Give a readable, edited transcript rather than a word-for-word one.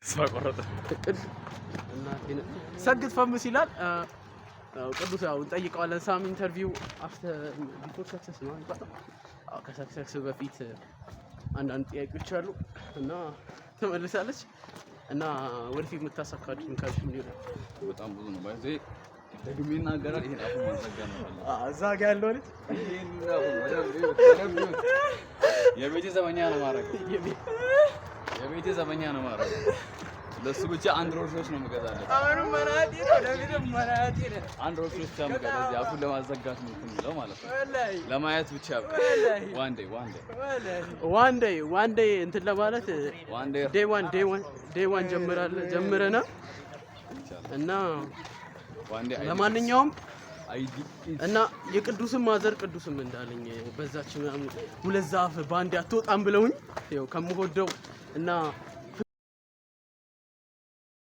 ተስፋ ቆረጠ። ሰግጥ ፈምስ ይላል። ያው ቅዱስ ያው እንጠይቀዋለን። Some interview after before success ነው የሚባለው። አዎ፣ ከ success በፊት አንዳንድ ጥያቄዎች አሉ እና ትመልሳለች። እና ወደፊት የምታሳካው dream ካልሽ ምን ይሆናል? በጣም ብዙ ነው። By the way ደግሜ ይናገራል። ይሄን አፉን ማዘጋ ነው ያለው። እዛ ጋ ያለው ልጅ። ይሄን አፉን በደንብ ይዩት፣ በደንብ ይዩት። የቤቴ ዘበኛ ነው ማድረገው። የቤቴ ዘበኛ ነው ማድረገው። ለሱ ብቻ አንድ ሮልስ ሮይስ ነው የምገዛለት። አሁንም መናጢ ነው፣ ለፊትም መናጢ ነው። አንድ ሮልስ ሮይስ ብቻ የምገዛው እዚህ አፉን ለማዘጋት ነው እንትን የሚለው ማለት ነው። ወላሂ። ለማየት ብቻ ያብቃ። ወላሂ። One day, one day. One day, one day እንትን ለማለት። One day. Day one, day one, day one ጀምራለ ጀምረናል እና One day. ለማንኛውም አይዲ እና የቅዱስም mother ቅዱስም እንዳለኝ በዛች ምናምን ሁለት ዛፍ በአንዴ አትወጣም ብለውኝ ያው ከምወደው እና